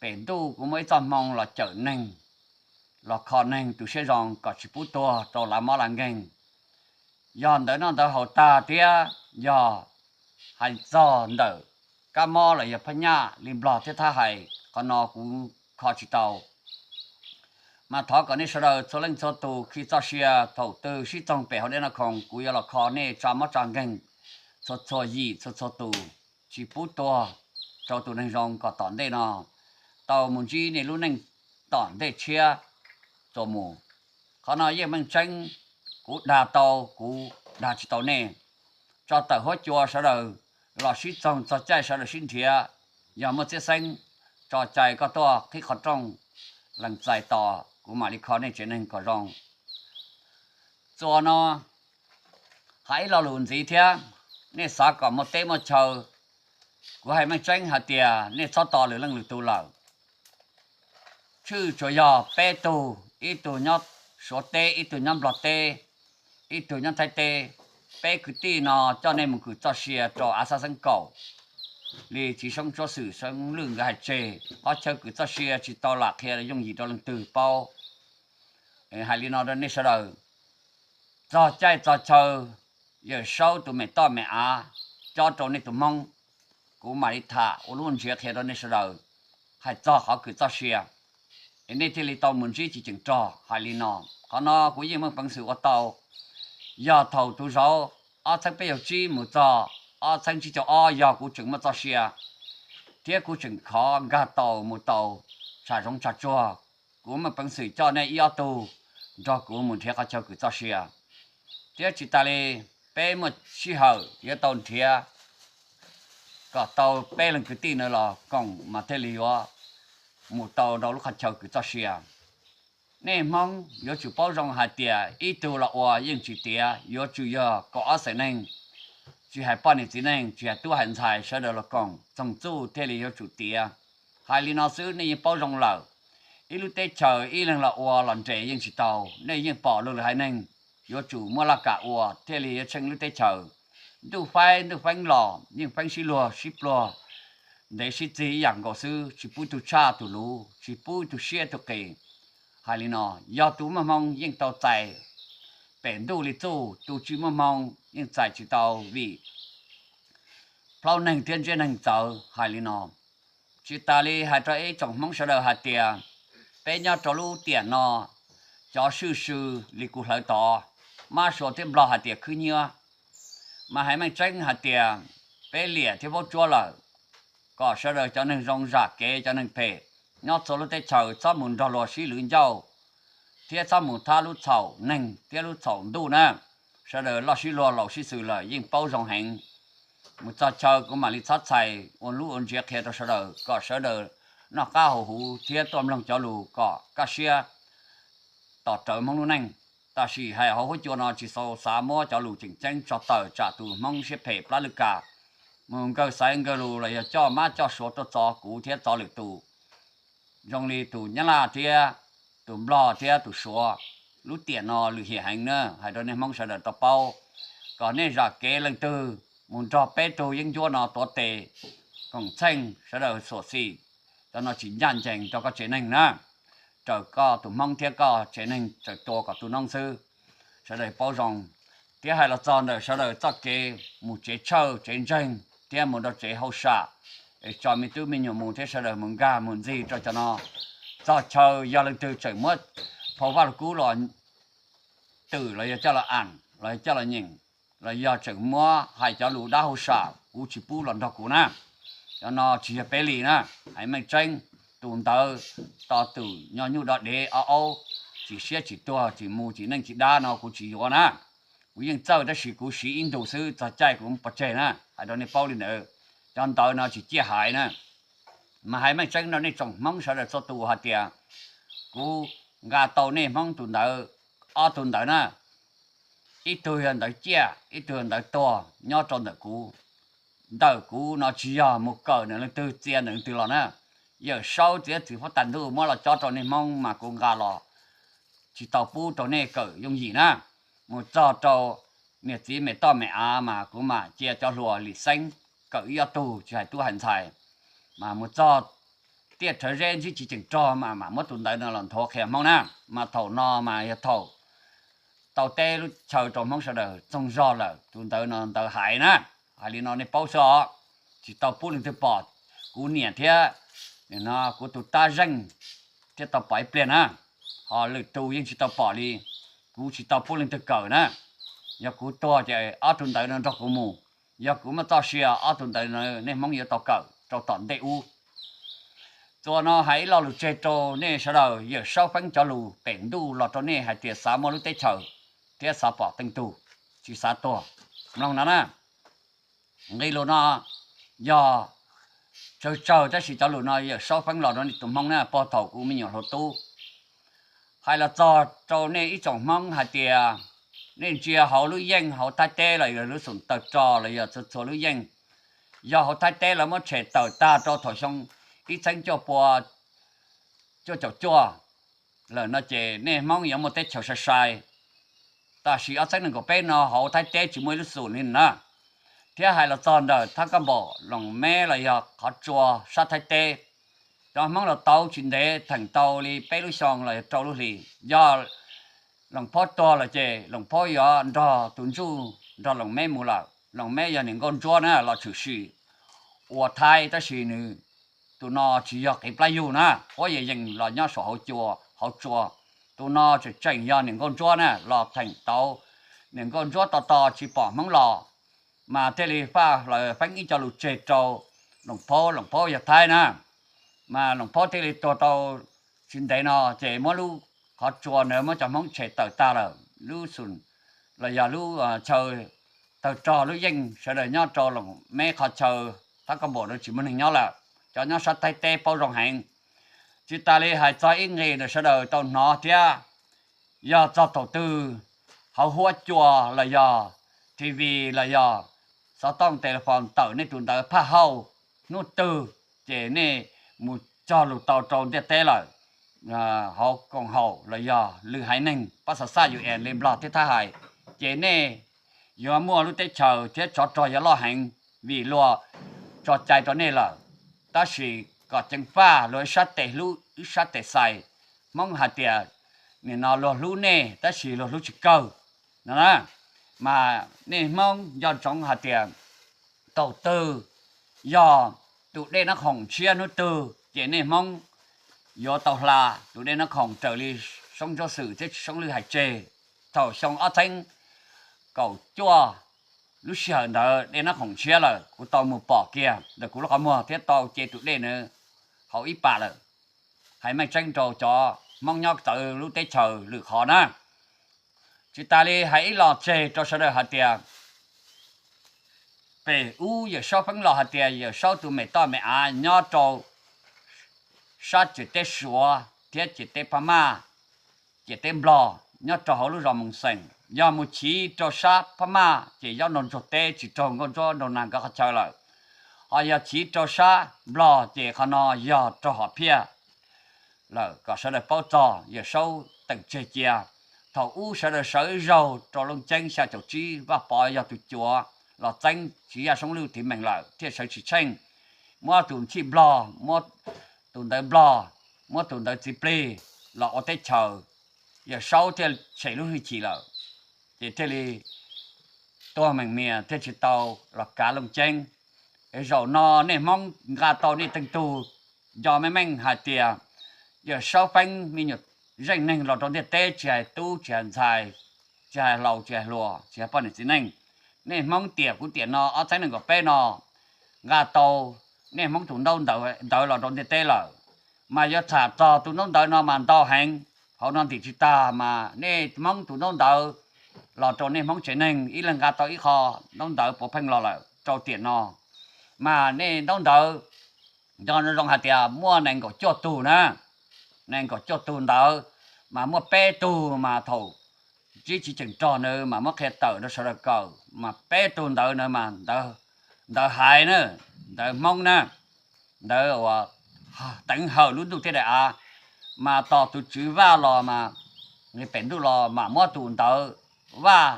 Pem ntuj kuv muaj ib txoj hmoo los cawm neeg, los kho neeg tus siab zoo kom tsis pub tuag rau lav mob lav nkeeg. Yog ntawv noj ntawv haus tag thiab yog hais txog ntawm kab mob los yog phab nyaj li Nplog thiab Thaib hais, qhov no kuv kho tsis tau. Mas thov kom nej sawv daws txhua leej txhua tus khi txoj sia, thaum twg sib txoog pem hauv dej noj khoom kuv yuav los kho nej tsa mob tsa nkeeg txhua txhua yim txhua txhua tus, tsis pub tuag rau tus neeg zoo kom tom ntej no tau mus ntsib nej lub neej tom ntej tshiab txuas mus. Qhov no yeej meej tseeb, kuv dag tau kuv dag tsis tau nej. Tso tawm huab cua sawv daws los sib txoog txog caij sawv daws sib nrhiav, yog muaj txhiab xeeb tso cai koj tuaj qhib qhov rooj lees txais tos kuv mam li kho nej tsev neeg kom zoo. Txuas no hais ib lo lus ntxiv thiab, nej xav kom muaj teb muaj chaw, kuv hais meej tseeb hais tias nej txhob tos lwm leej lwm tus lawm. Tshwj tsuas yog peb tug, ib tug nyob Suav teb, ib tug nyob Nplog teb, ib tug nyob Thaib teb, peb kwv tij no coj nej mus kwv txoj sia rau av xab xeeb kaum li txiv Soob Tsuab Xwm Soob Lwj nkawd hais tseg, qhov chaw kwv txoj sia tsis tau lam qhia yooj yim rau leej twg paub. Hais li no rau nej sawv daws, txog caij txog chaw Yawm Saub tus me toj me av cob rau nej tus Hmoob, kuv mam li tham ua lub ntsiav qhia rau nej sawv daws hais txog qhov kwv txoj sia, es nej thiaj li tau mus ntsib tsis ceem rog. Hais li no, qhov no kuv yeej muaj peev xwm ua tau. Yog thaum tus zauv ob txhiab peb caug tsib mus txog ob txhiab tsib caug ob yog kuv tseem muaj txoj sia thiab kuv tseem khov nkag tau mus tau tsham zoov tsham tsuag, kuv muaj peev xwm coj nej ib ob tug nrog kuv mus nrhiav qhov chaw kwv txoj sia. Thiab tsis tas li, peb muaj sij hawm yuav tau nrhiav kom tau peb leeg kwv tij na los koom mas thiaj li yuav mus tau rau lub qhov chaw kwv txoj sia. Nej Hmoob yuav tsum paub zoo hais tias ib tug los ua yeej tsis tiav, yuav tsum yog kaum ob xeem neeg, tsis hais poj niam txiv neej, tsis hais tub hais ntxhais, sawv daws los koom txoog txuj thiaj li yuav tsum tiav. Hais li no xwb nej yeej paub zoo lawm. Ib lub teb chaws ib leeg los ua los nres yeej tsis tau, nej yeej pom luag lwm haiv neeg, yuav tsum muab laj kam ua thiaj li yuav tsheej lub teb chaws. Ntuj faib ntuj feeb los yeej feeb sib luag sib pluag, ntev sib txig ib yam nkaus xwb, tsis pub tus tshaj tus luv, tsis pub tus siab tus qis. Hais li no, yog tus muaj hmoo yeej tau txais pem ntuj li txuj, tus tsis muaj hmoo yeej txais tsis tau vim plaub neeg thiab ntsiab neeg txawv. Hais li no, tsis tas li hais rau ib tsoom Hmoob sawv daws hais tias peb nyob rau lub tiam no, cov swj swm li kuv hlawv tod, mab sua thiab nplog hais tias khwb nyiab, mas hais meej tseeb hais tias peb liam thiab vaub tsuab lawm, kom sawv daws cov neeg zoo zam kev cov neeg phem nyob txhua lub teb chaws txhob mus nrog luag sib lwv ncauj thiab txhob mus thab lub txhaum neeg thiab lub txhaum ntuj na. Sawv daws loj sib luag laus sib xws lawm yeej paub zoo heev. Mus txog chaw kuv mam li txhob txhais ua lub ua ntsiav qhia rau sawv daws kom sawv daws noj qab haus huv thiab tuaj mloog cov lus kom kaj siab tos rawv Hmoob lub neej. Tab sis hais hauv huab cua no tsis tau xav muab cov lus tseem ceeb tso tawm tsam tus Hmoob siab phem plab lwj kas mus nkawg xaiv nkawg lus los yog coj mab coj suav tuaj txov kuv thiab txov lwm tus, zoo li tus nyab laj thiab tus nplog thiab tus suav. Lub tiam no lwm hiam heev na, hais rau nej Hmoob sawv daws tau paub, kom nej zam kev leej twg mus nrog peb tug yeeb ncuab no tuav tes koom txheej sawv daws xuam xim, cov no tsis ncaj ncees rau koj tsev neeg na. Raws koj tus Hmoob thiab koj tsev neeg tseem tua kom tu noob xwb. Sawv daws paub zoo. Thiab hais los txog ntawm sawv daws txoj kev mus tsev tshawj tsev ntseeg thiab mus rau tsev hauj sam, es tso me tub me nyuam mus thiab sawv daws mus nkag mus ntxig rau cov no. Txog chaw yog leej twg tseem muab phau Vaj Lug Kub los twm los yog coj los am los yog coj los nyeem, los yog tseem muab hais cov lus dab hauj sam kuv tsis pub los nrog kuv na. Cov no tsis yog peb li na. Hais meej tseeb, tus ntawd to twm nyo nyuj do dev ob aub, tsis siab tsis tuag tsis mus tsis neej tsis dab no kuv tsis yuav na. Kuv yeej txawj tab sis kuv siv ib ntus xwb txog caij kuv pov tseg na, hais rau nej paub li ntawd. Cov ntawd no tsis ciaj hais na. Mas hais meej tseeb rau nej tsoom Hmoob sawv daws txhua tus hais tias kuv nqa tau nej Hmoob tus ntawd, ob tug ntawd na, ib tug yog ntawd ciaj ib tug yog ntawd tuag nyob rau ntawm kuv. Ntawm kuv no tsis yog mus kawm ntawm leej twg txia ntawm leej twg los na. Yawm Saub txiav txwv huab tais ntuj muab los cob rau nej Hmoob mas kuv nqa los tsis tau pub rau nej kawm yooj yim na. Mus txog rau niam txiv me toj me av mas kuv mam cia cov hluas lim xeeb kawm ib ob tug tsis hais tub hais ntxhais. Mas mus txog tiaj rhawv zeb ntsib tsis tseem rog mas mam muab tus ntawv no los nthuav qhia Hmoob na. Mas thaum no mas yog thaum tau teb lub chaw rau Hmoob sawv daws txoog zog lawm, tus ntawv no ntawv hais na. Hais li no nej paub xwb os, tsis tau pub leej twg pom, kuv niam thiab no kuv tus tab zeej thiaj tau pom ib pliag na, ho lwm tus yeej tsis tau pom li. Kuv tsis tau pub leej twg kawm na, yog kuv tuag ces ob tug ntawv no nrog kuv mus, yog kuv muaj txoj sia ob tug ntawv no nej Hmoob yuav tau kawm rau tom ntej ub. Txuas no hais ib lo lus tseg rau nej sawv daws, Yawm Saub Feeb cov lus pem ntuj los rau nej hais tias xav muaj lub teb chaws thiab xav pom teej tug, tsis xav tuag. Mloog no na, nqe lus no yog tsawg tsawg tab sis cov lus no Yawm Saub Feeb los rau nej tus Hmoob na, puag thaum kuv me nyuam hluas tub. Hais los txog rau nej ib tsoom Hmoob hais tias nej ntsia hauv lub yeej hauv Thaib teb los yog lub xum tawg rog los yog txhua txhua lub yeej, yog hauv Thaib teb lawv muab tshem tawm tag rau thaum xyoo ib txheeb cuaj pua cuaj caum cuaj lawm no ces nej Hmoob yuav muaj teb chaws sai sai. Tab sis ob txheeb nees nkaum peb no hauv Thaib teb tsis muaj ib lub xum li na. Thiab hais los txog ntawm thab kab npaum Loos Meb los yog qhov tsua sab Thaib teb, cov Hmoob los tau tsis ntev theem tau li peb lub xyoo los yog rau lub hlis, yog Loos Phob tuag lawm ces Loos Phob yuav nrog tus ntsuj nrog Loos Meb mus lawm. Loos Meb yog niam nkauj ntsuab na los tshwm sim ua Thaib tab sis nws tus no tsis yog qiv plab yug na, huab yees yees los nyob saum hauv cua hauv tsua. Tus no tseem tseem yog niam nkauj ntsuab na los theem tau niam nkauj ntsuab tos tos tsis pom Hmoob los, mas thiaj li faj hlawv feeb ib co lus tseg rau Loos Phob, Loos Phob yog Thaib na. Mas Loos Phob thiaj li tuag tau tsis ntev no ces muab lub qhov tsua ntawd muab cov Hmoob tshem tawm tag lawm. Lub xum los yog lub chaw tawg rog lub yeej sawv daws nyob rau Loos Meb qhov chaw thab kab npaum no tsis muaj neeg nyob lawm. Cov nyob sab Thaib teb paub zoo heev. Tsis tas li hais txog ib nqe ntawm sawv daws tau hnov thiab, yog txog thaum twg hauv huab cua los yog T V los yog xov tooj telephone tawm nej tus ntawv phaj hauj hnub twg ces nej mus cog lus tau rau ntiaj teb lawm, hauv koom haum los yog lwm haiv neeg pab xav xaj U N li Nplog thiab Thaib hais, ces nej yuav muaj lub teb chaws thiab tsov rog yuav loj heev vim luag tso cai rau nej lawm. Tab sis kom ceev faj luag ib sab tes hlub ib sab tes xais. Hmoob hais tias nim no luag hlub nej tab sis luag hlub tsis kawg no na. Mas nej Hmoob nco ntsoov hais tias thaum twg yog tus dej Nab Khoom tshiab hnub twg ces nej Hmoob yuav tau hla tus dej Nab Khoom raws li Soob Ntsuab Xwm thiab Tsis Soob Lwj hais tseg. Thaum xyoo ob txheeb kaum cuaj lub sij hawm ntawd dej Nab Khoom tshiab lawm, kuv tau mus pom kiag ntawm kuv lub qhov muag thiab tau ce tus dej na haus ib pas lawm. Hais meej tseeb rau cov Hmoob nyob txawv lub teb chaws lwm qhov na. Tsis tas li hais ib los tseg rau sawv daws hais tias pem ub Yawm Saub Feeb los hais tias Yawm Saub tus me toj me av nyob rau sab ciam teb Suav thiab ciam teb Phab Maj, ciam teb Nplog nyob rau hauv lub zos Moos Xeem. Yog mus chiv rau sab Phab Maj ces yob nrog Ntsuag teb tsis raug Nkauj Ntsuab Nraug Nag nkawd qhov chaw lawm. Ho yog chiv rau sab Nplog ces qhov no yog raug Hom Phiaj lawm. Kom sawv daws paub txog Yawm Saub teem tseg cia. Thaum ub sawv daws sawv zaug rau Looj Ceeb xya caum tsib Vaj Pov yog tus cuav los txeeb Txiv Yaj Soob Lwj tiv meem lawm thiaj sawv tsis tsheej, muab tus ntxhib Nplog, muab tus ntawv Nplog, muab tus ntawv txiv plig los ua teb chaws. Yawm Saub thiaj tshem lub hwj chim lawm, ces thiaj li tuag meem mias thiaj tsis tau los kav Looj Ceeb. Es zaum no nej Hmoob nqa tau nej teej tug, nco meej meej hais tias Yawm Saub Feeb me nyuam zeej neeg los rau ntiaj teb tsis hais tub tsis hais ntxhais, tsis hais laus tsis hais hluas tsis hais poj niam txiv neej. Nej Hmoob tiam kuv tiam no ob txhiab nees nkaum peb no nqa tau nej Hmoob tus ntaub ntawv los rau ntiaj teb lawm. Mas yuav tham txog tus ntaub ntawv no mas ntau heev, hauv no ntim tsis tag mas nej Hmoob tus ntaub ntawv los rau nej Hmoob tsev neeg ib leeg nqa tau ib qho ntaub ntawv puav pheej los lawm rau tiam no. Mas nej ntaub ntawv nco zoo hais tias muaj nees nkaum cuaj tug na, nees nkaum cuaj tug ntawd, mas muaj peb tug mas thaum ntsib tsis tseem rog ntawd mas muab qhia tawm rau sawv daws kawm, mas peb tug ntawd na mas ntawv hais na, ntawv Hmoob na, ntawv uas teev hawm lub ntuj thiab daim av. Mas tos tus tswv Vaj los mas, pem ntuj los mas muab tus ntawv Vaj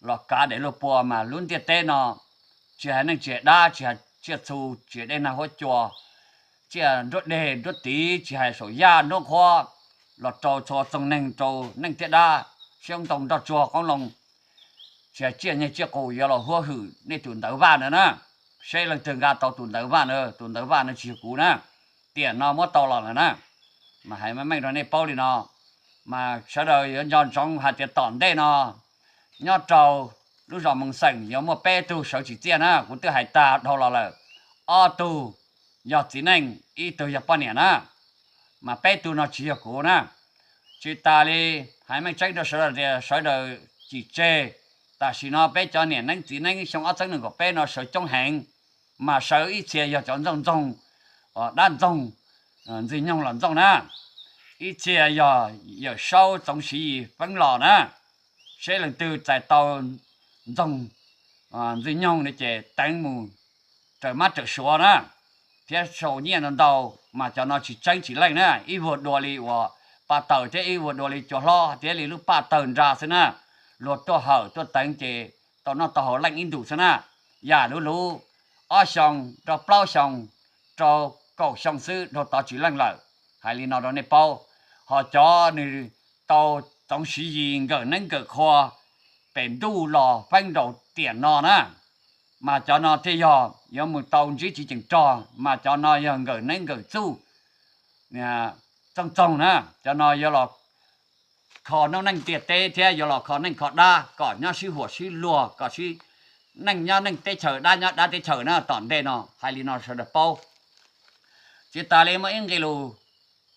los kav daim luag pua mas lub ntiaj teb no tsis hais neeg tsis hais dab tsis hais tsiaj txhu tsis hais dej nag huab cua tsiaj nruab deg nruab tiv, tsis hais saum yaj nruab qhuab, los rau txhua txoog neeg rau neej thiab dab, siab ntoo nroj tsuag qoob loo, tsis hais tsiaj nyeg tsiaj qus yuav los huab hwm nej tus ntawv vaj ntawd na. Seb leej twg nqa tau tus ntawv vaj ntawd, tus ntawv vaj ntawd tsis yog kuv na. Tiam no muab tau los lawm na. Mas hais meej meej rau nej paub li no, mas sawv daws yuav nco ntsoov hais tias tom ntej no nyob rau lub zos Moos Xeem yuav muaj peb tug sawv tsim txiaj na. Kuv twb hais tag dhau los lawm, ob tug yog txiv neej, ib tug yog poj niam na. Mas peb tug no tsis yog kuv na. Tsis tas li, hais meej tseeb rau sawv daws tias sawv daws cim tseg, tam sim no peb cov niam neeb txiv neeb xyoo ob txhiab nees nkaum peb no sawv coob heev, mas sawv ib txhia yog cov ntxoog ntxoog, dab ntxoog, ntxwg nyoog los ntxoog na. Ib txhia yog Yawm Saub Txoov Siv Yis feeb los na. Seb leej twg txais tau ntxoog, ntxwg nyoog no ces teev mus raws mab raws suav na, thiab sau nyiaj ntau ntau, mas cov no tsis tseeb tsis leej na. Ib vuag dua li uas pa taws thiab ib vuag dua li cua hlob thiab li lub paj tawg nra xwb na. Luag tuaj hawm tuaj teev ces tau noj tau haus leej ib ntus xwb na. Yam luv luv ob xyoo rau plaub xyoo rau kaum xyoo xwb dhau tod tsis leej lawm. Hais li no rau nej paub. Ho cov nws tau Txoov Siv Yis nkawm neeb nkawm qhua pem ntuj los feeb nraud tiam no na, mas cov no thiaj yog yuav mus tau ntsib txiv ceem rog, mas cov no yog nkawm neeb nkawm txuj txooj txoog na. Cov no yuav los kho noob neej ntiaj teb thiab yuav los kho neej kho dab kom nyob sib huam sib luag, kom sib neej nyob neej teb chaws dab nyob dab teb chaws na tom ntej no. Hais li no sawv daws paub. Tsis tas li muaj ib nqe lus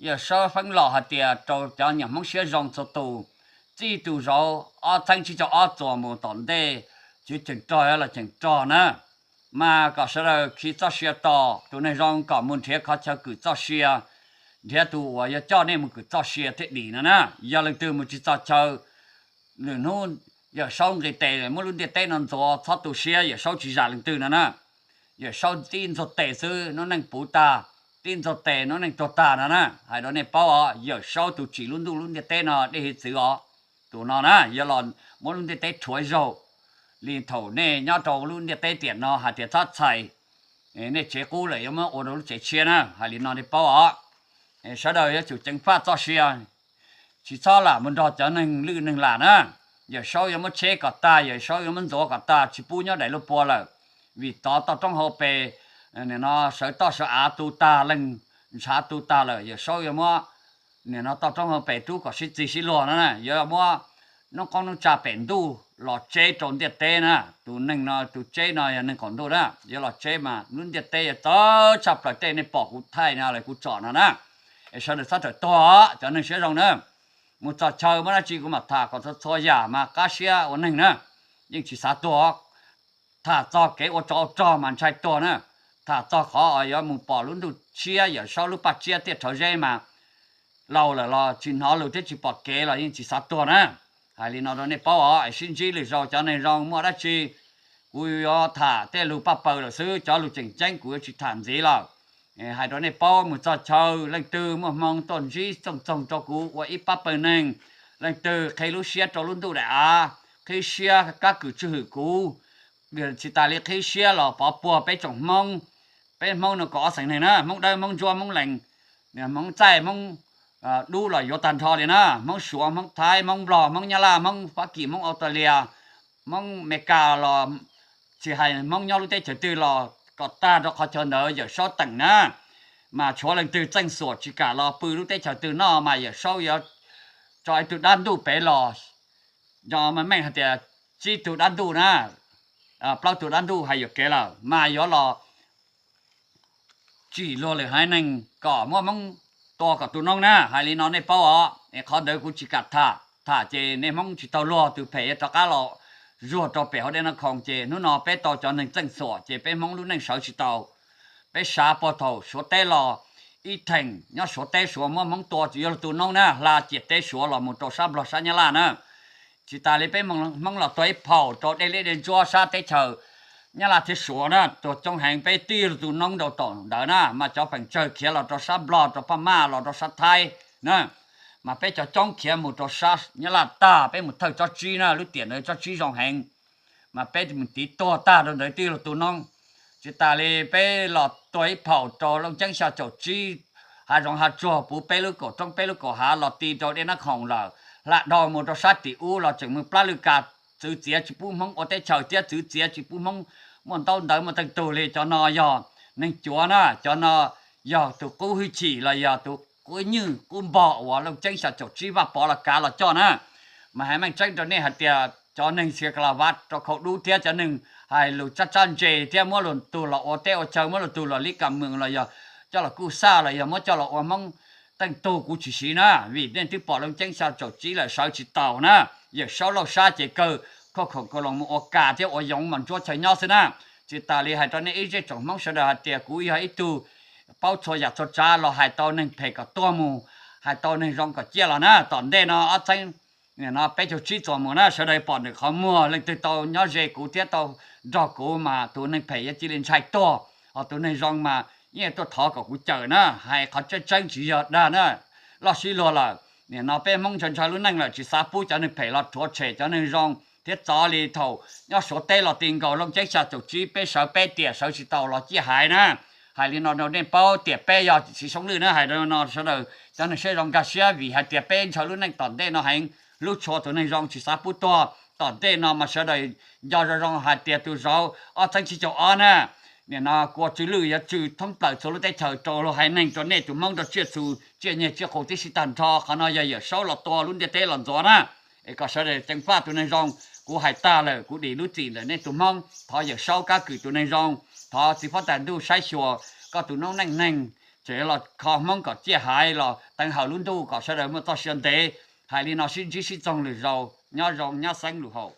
Yawm Saub feeb los hais tias rau cov niam Hmoob siab zoo txhua tus, txij tus zauv ob txhiab tsib caug ob txuas mus tom ntej, txiv ceem rog los ceem rog na, mas kom sawv daws khi txoj sia tos. Tus neeg zoo kom mus nrhiav qhov chaw kwm txoj sia, nrhiav tus uas yuav coj nej mus kwm txoj sia thiaj dim no na. Yog leej twg mus tsis txog chaw, lwm hnub Yawm Saub nqis tes muab lub ntiaj teb no ntxuav, txhob tu siab, Yawm Saub tsis zam leej twg no na. Yawm Saub tib ntxuag tes xwb noob neej puv tag, tib ntxuag tes noob neej tuag tag no na. Hais rau nej paub os, Yawm Saub tus tsim lub ntuj lub ntiaj teb no dej hiav txwv os. Tus no na yuav los muab lub ntiaj teb rhuav zaug li thaum nej nyob rau lub ntiaj teb tiam no hais tias txhob txhais, nej tsev qub lawm yuav muab ua rau lub tsev tshiab na. Hais li no nej paub os. Sawv daws yuav tsum ceev faj txoj sia, tsis txhob lam mus nrog cov neeg lwj neeg lam na. Yawm Saub yuav muab tsheb kom tag, Yawm Saub yuav muab ntxuav kom tag, tsis pub nyob daim lub pua lawm. Vim tov toj roob hauv pes, nim no sawv toj sawv av tu tag, leej ntshav tu tag lawm, Yawm Saub yuav muab nim no toj roob hauv pes rub kom sib txig sib luag no na. Yuav muab noob qoob noob tsa pem ntuj los tseb rau ntiaj teb na. Tus neeg no tus tseb no yog neeg qaum ntuj na, yuav los tseb mas lub ntiaj teb yuav txawv tshaj plaws tej nej pom kuv thaij no los kuv tsom no na. Es sawv daws txhob rawm tuag os cov neeg siab zoo na. Mus txog chaw muab dab tsi kuv mam tham kom txhua txhua yam mas qab siab ua neeg na. Yeej tsis xav tuag, tham txog kev ua tsov ua rog mas ntshai tuag na. Tham txog qhov uas yuav mus pom lub ntuj tshiab, Yawm Saub lub paj tsiab tiaj rhawv zeb mas laus lawm los tsis hnov lus thiab tsis pom kev los yeej tsis xav tuag na. Hais li no rau nej paub os, es sib ntsib lwm zaus cov neeg zoo muaj dab tsi kuv yuav tham tej lus paj paws lawm xwb, cov lus tseem ceeb kuv yuav tsis tham ntxiv lawm. Hais rau nej paub, mus txog chaw leej twg muaj hmoo tuaj ntsib txooj txoog rau kuv ua ib pab pawg neeg, leej twg qhib lub siab rau lub ntuj daim av, qhib siab kab kwm tswj hwm kuv, tsis tas li qhib siab los pov puag peb tsoom Hmoob. Peb Hmoob no kaum ob xeem neeg na, Hmoob Dawb, Hmoob Ntsuab, Hmoob Lees, Hmoob Txaij, Hmoob Dub los yuav tag nrho li na, Hmoob Suav, Hmoob Thaib, Hmoob Nplog, Hmoob Nyab Laj, Hmoob Fab Kis, Hmoob Australia, Hmoob Amelikas los tsis hais Hmoob nyob lub teb chaws twg los kom tag rau qhov chaw ntawd Yawm Saub teem na. Mas tshuav leej twg txeej xuam tsis kam los pw lub teb chaws twg noj mas Yawm Saub yuav tso ib tug dab ntuj pem los, yog meej meej hais tias tsib tug dab ntuj na, plaub tug dab ntuj hais yuam kev lawm mas yuav los tsim luag lwm haiv neeg kom muab Hmoob tua kom tu noob na. Hais li no nej paub os, es qhov ntawd kuv tsis kam tham, tham ces nej Hmoob tsis tau luag, tus phem yuav rov qab los zuag rau pem hauv dej noj khoom, ces hnub no peb tau cov neeg txeej xuam ces peb Hmoob lub neej sawv tsis tau. Peb sav puag thaum Suav teb los, ib theem nyob Suav teb Suav muab Hmoob tua tsis yuav luag tu noob na, hla ciam teb Suav los mus rau sab Nplog sab Nyab Laj na. Tsis tas li peb Hmoob los tua ib phaum rau dej liab dej ntsuab sab teb chaws Nyab Laj thiab Suav na, tuag coob heev, peb tib yuav luag tu noob rau tom ntawd na, mas cov feem tsawg khiav los rau sab Nplog, rau Phab Maj, los rau sab Thaib na, mas peb cov coob khiav mus rau sab Nyab Laj tag, peb mus thawj tsob tsib na, lub tiam ntawd tsob tsib zoo heev, mas peb mus tiv tuag tag rau ntawd tib yuav luag tu noob. Tsis tas li peb los tua ib phaum rau Looj Ceeb xya caum tsib, hav zoov hav tsuag puv peb lub kaum roob peb lub kaum hav los ti rau Dej Nab Khoom lawm, hla dhau mus rau sab tim ub los tseem mus plab lwj kas, txwv txiav tsis pub Hmoob ua teb chaws thiab txwv txiav tsis pub Hmoob muaj ntaub ntawv muaj teej tug li. Cov no yog neeg cuav na, cov no yog tus qub hwj chim los yog tus qub nywj qub npog uas Looj Ceeb xya caum tsib Vaj Pov los kav los coj na. Mas hais meej tseeb rau nej hais tias cov neeg Xiav Ka La Vav rau khau dub thiab cov neeg hais lus tsab tsab ntse thiab muab luag tug los ua teb ua chaw, muab luag tug los li kam mws los yog coj los kuj xaj los yog muab coj los ua Hmoob teej tug kuv tsis siv na, vim nej twb pom Looj Ceeb xya caum tsib lawm sawv tsis taus na. Yawm Saub Lauj Sab ces kawg khauj khoom kaus loos mus ua kas thiab ua yoov mas ntsuab chaw nyob xwb na. Tsis tas li hais rau nej ib zej tsoom Hmoob sawv daws hais tias kuv yog ib tug paub txhua yam txhua tsav los hais tau neeg phem kom tuag mus, hais tau neeg zoo kom ciaj los na. Tom ntej no ob txheeb no peb caug tsib txuas mus na, sawv daws pom ntawm qhov muag, leej twg tau nyob ze kuv thiab tau nrog kuv mas tus neeg phem yuav cia li ntshai tuag, ho tus neeg zoo mas yeej tuaj thov kom kuv cawm na. Hais qhov tseeb tseeb tsis yog dag na, loj sib luag lawm. Nim no peb Hmoob ntshaw ntshaw lub neej lawm tsis xav pub cov neeg phem los rhuav tshem cov neeg zoo thiab txov li thaum nyob Suav teb los ti nkaus Looj Ceeb xya caum tsib peb sawv peb tiam sawv tsis taus los ciaj haiv na. Hais li no rau nej paub tiam peb yog tsis soob lwj na, hais rau no sawv daws cov neeg siab zoo nkag siab vim hais tias peb ntshaw lub neej tom ntej no heev, hlub tshua tus neeg zoo tsis xav pub tuag. Tom ntej no mas sawv daws nco zoo zoo hais tias tus zauv ob txheeb tsib caug ob na, nim no kua tsw lwj yuav tsw thoob plaws txhua lub teb chaws rau luag haiv neeg rau nej tus Hmoob rau tsiaj txhu tsiaj nyeg tsiaj qus tib si tag nrho. Qhov no yog Yawm Saub los tua lub ntiaj teb los ntxuav na, es kom sawv daws ceev faj tus neeg zoo. Kuv hais tag lawm, kuv dim lub txim ntawm nej tus Hmoob, thov Yawm Saub kab kwm tus neeg zoo, thov txiv huab tais ntuj saib xyuas koj tus noob neej neeg, tseem los kho Hmoob kom ciaj haiv los teev hawm lub ntuj kom sawv daws muaj txoj sia ntev. Hais li no sib ntsib sib txoog lwm zaus, nyob zoo nyab xeeb lus haum.